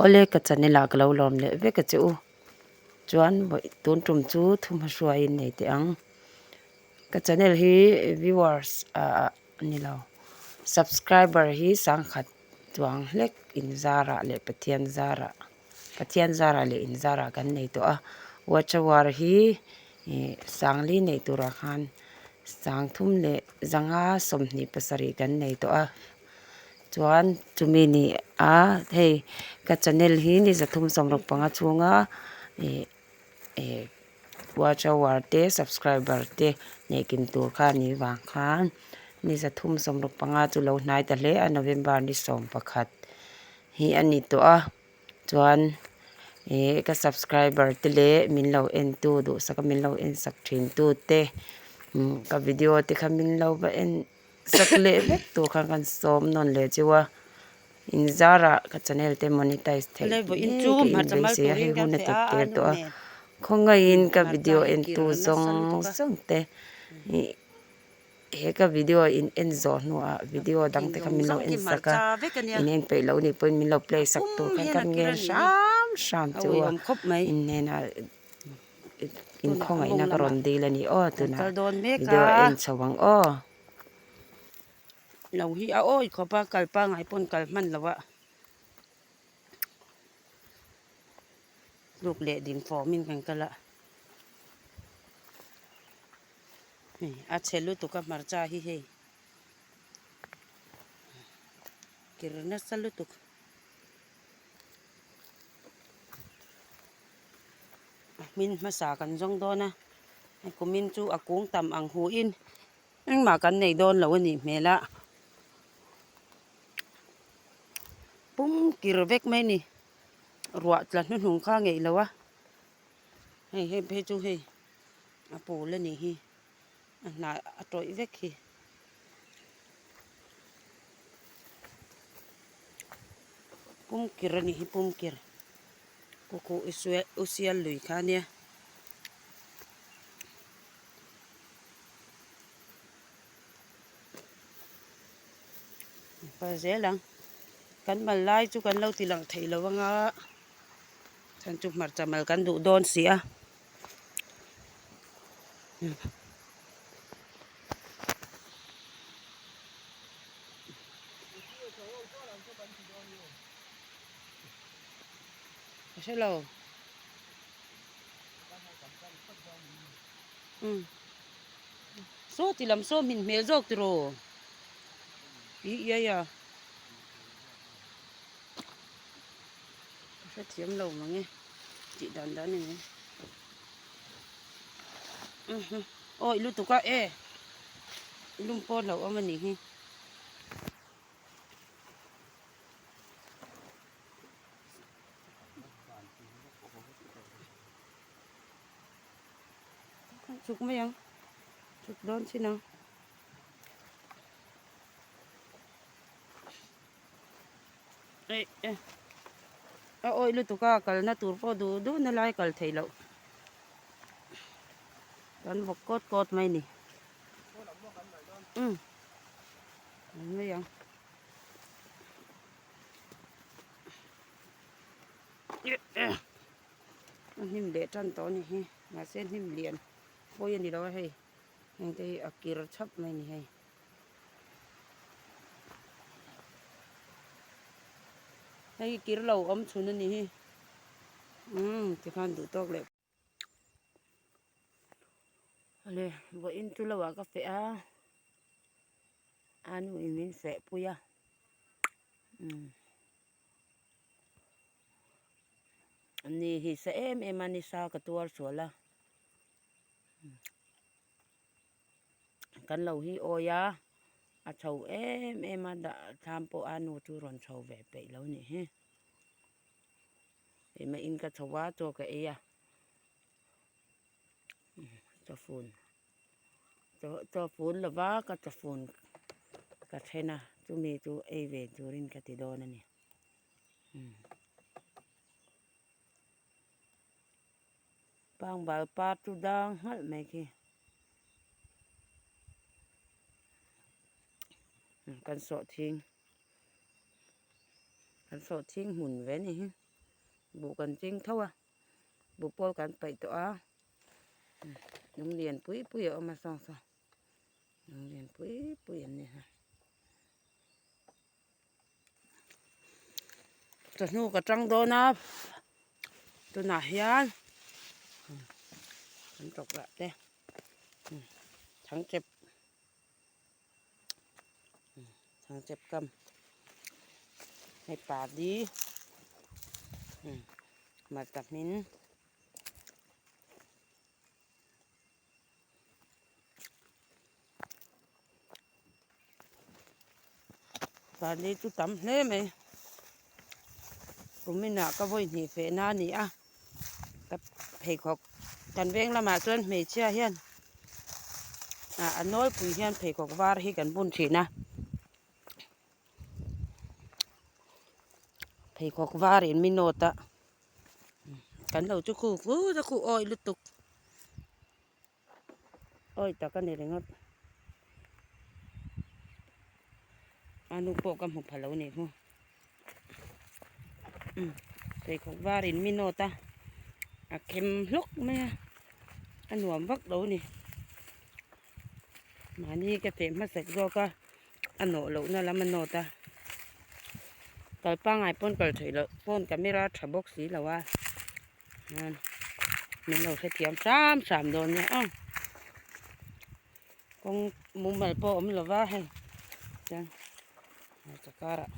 Awle ka channel ah ka lo lawm leh vek a che u. Chuan tun tum chu thumhma hruaiin nei teh ang. Ka channel hi viewers ah ni lo subscriber hi sangkhat chuang hlek inzarah leh Pathian zarah Pathian zarah leh inzarah kan nei tawh a. Watch hour hi ih sangli neih turah khan sangthum leh zanga 27 kan nei tawh a. Chuan chumi ni a hei ka channel hi ni 365 chhunga ih ih watch hour te subscriber te neih kim tur kha a nih vang khan ni 365 chu lo hnai ta hle a November ni 11 hi a ni tawh a chuan ih ka subscriber te leh min lo en tu duhsak a min lo en sak thin tu te ka video te kha min lo va en. Sak leh vek tur khan kan sawm nawn leh chiu a, in zarah ka channel te monetize theih ngei ka inbeisei a, hei hun a tep tir tawh a, khawngaihin ka video en tu zawng zawng te ih he ka video in en zawh hnuah video dang te kha min lo en sak a, in en peih loh nih pawhin min lo play sak tur khan kan ngen hram hram chiu a, in hnenah. Inkhawngaihna ka rawn dil a ni aw tunah video a en chho ang aw. Lo hi a awi khawp a kal pangai pawn kal hman lo a tluk leh ding fawm in kan kal a hei a chhe lutuk a hmarcha hi hei kir nasa lutuk. A hmin hmasa kan zawng dawn a kumin chu a kung tam ang hu in engmah kan nei dawn lo a nih hmel a pum kir vek mai a ni ruah tla hnuhnung kha a ngeih lo a hei hei phei chu hei a pawl a nih hi a hnah a tawih vek hi. Pumkir a nih hi pumkir kuhkuh u sial lui kha a nia. Kal zel ang kan mal lai chu kan lo ti lang thei lo anga chhan chu hmarcha mal kan duh dawn si a. Ka hre lo umm saw ti lam saw hmin hmel zawk tiraw ih iai a ka hrethiam lo mang e tih dan dan a ni. Awi lutuk a e lum pawh hlauh awm a nih hi. Chuk mai ang chuk dawn chin ang. Eih e a awih lutuk a kalna tur pawh duh duh na lai kal theih loh kan vawk kawt kawt mai a ni umm mai ang a hnim leh tan tawh a ni hi mahse hnim lian pawi a ni lo a hei heng te hi a kir chhap mai a ni hei. Hei kir lo awm chhun a ni hi umm tikhan duh tawk leh awle vawiin chu lo ah ka feh a a nu in min feh pui a umm ni hi sa em em a ni sa ka tuar sual a. Kan lo hi awi a, a chho em em a dah thlam pawh a nu chu rawn chho ve peih lo nih hi. Keimah in ka chho a chaw ka ei a, chawfun chaw fun lova ka chawfun ka then a chumi chu ei ve turin ka ti dawn a ni. Pangbal par chu dang nghalh mai khi. Kan sawh thing. Kan sawh thing hmun ve ni hi. Buh kan ching tho a, buh pawl kan paih tawh a, lung lian pui pui a awm a saw saw lung lian pui pui an ni a. Chawhnu ka tang dawn a, tunah hian kan tawk lah te thangchep thangchep kam hei pali hmarcha hmin. Pali chu tam hle mai kuminah ka vawi hnih feh na a ni a ka pheikhawk kan veng lamah chuan hmeichhia hian ah a nawlpui hian pheikhawk var hi kan bun thin a pheikhawk var in mi nawt a kan lo chu khu khu ta khu awi lutuk awi tak a ni ringawt a nu pawh ka hmu pha lo nih khu pheikhawk var in mi nawt a a khem hlawk mai a a nuam vak lo a ni mahni ka feh hmasak zawk a a nawh lohna lam a nawt a kal pangngai pawn kal theih loh phone camera tha bawk si lo a min lo hrethiam hram hram dawn nia aw kawng mumal pawh a awm lo va hei chuan hmarcha karah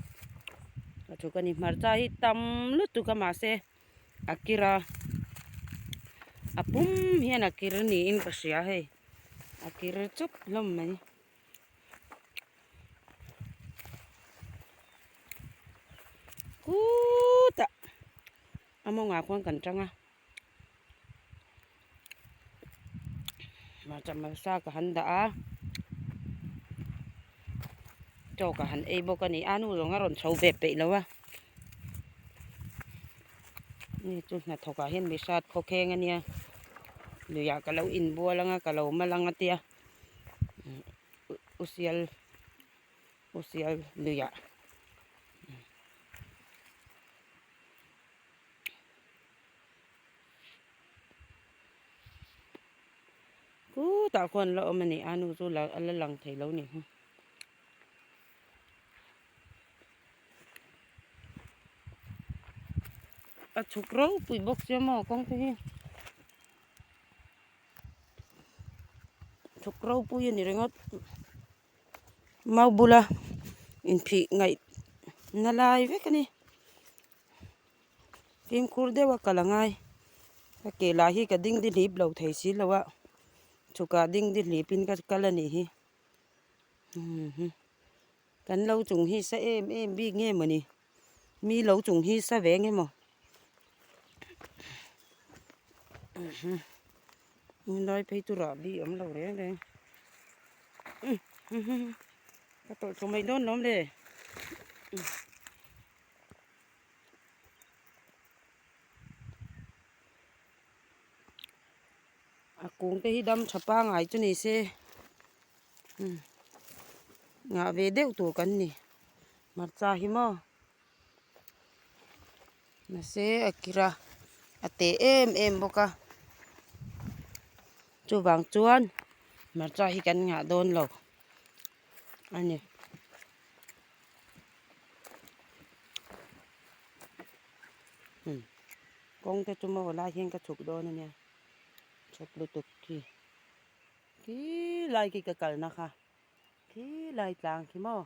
a chhuk a ni hmarcha hi tam lutuk a mahse a kir a a pum hian a kir niin ka hria hei a kir chup hlawm mai. Khutah a mawngah khuan kan tang a hmarcha malsa ka han dah a chaw ka han ei bawk a ni a nu zawng a rawn chho ve peih lo a ni chu hnathawk ah hian mi hrat khawkheng a nia luiah ka lo inbual ang a ka lo mal ang a tia. Usial usial luiah khutah khuan la awm a ni a nu chu a la lang thei lo ni. A chhuk ropui bawk sia maw kawng te hi. Chhuk ropui a ni ringawt mau bula inphih ngaih na lai vek a ni fimkhur deuh a kal a ngai ka ke lah hi ka ding dihlip lo thei si lo a chhukah ding dihlip in ka kal a nih hi kan lo chung hi sa em em bik nge mawni mi lo chung hi sa ve nge maw helai phei chu rahbi awm lo reng reng ka tawlh thlu mai dawn lawm le a kung te hi dam tha pangai chu ni se ngah ve deuh tur kan ni hmarcha hi maw mahse a kir a a teh em em bawk a chuvang chuan hmarcha hi kan ngah dawn lo a ni. Kawng te chu maw lai hian ka chhuk dawn a nia chhuk lutuk khi khi lai khi ka kalna kha khi lai tlang khi maw.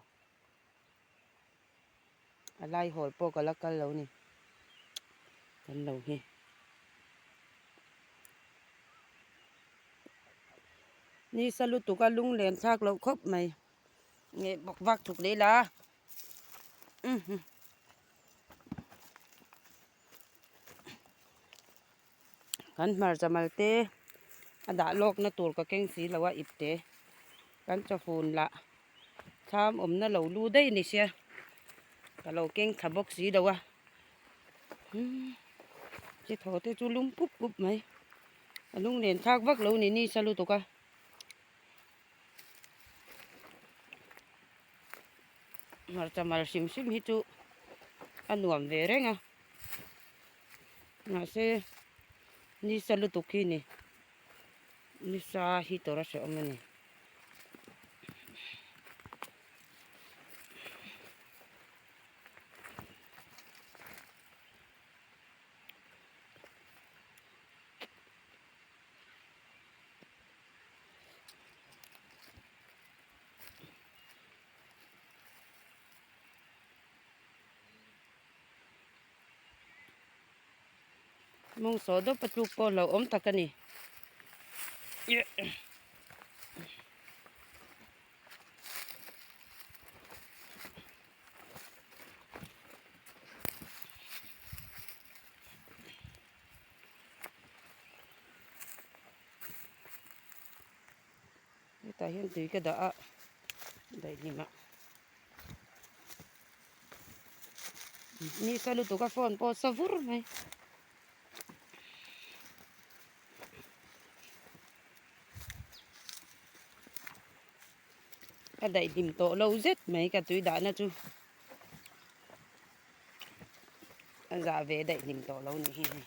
A lai hawl pawh ka la kal lo ni kan lo hi nisa lutuk a lung len thlak loh khawp mai nge bawk vak thuk leh la kan hmarcha mal te a dah lawk na tur ka keng si lo a ip te kan chawfun lah thlam awmna lo lu daih a ni sia ka lo keng thla bawk si lo a umm chi thaw te chu lum pup pup mai a lung len thlak vak lo ni nisa lutuk a. Hmarcha mal hrim hrim hi chu a nuam ve reng a. Mahse nisa lutuk hi ni nisa hi tawrh a hrehawm a ni. Mawng saw dawp a tluk pawh hlauhawm tak a ni. Hetah hian tui ka dah a daihlim ah nisa lutuk a phone pawh a sa vur mai. Ka daihlim tawh lo zet mai ka tui dahna chu a zah ve daihlim tawh lo ni hi hei.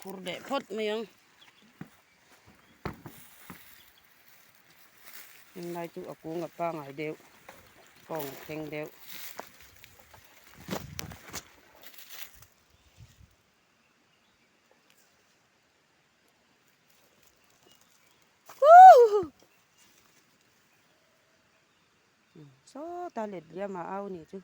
Phur leh phawt mai ang. Heng lai chu a kung a pangai deuh kawng a thleng deuh. Sawta let liam a au ni chu.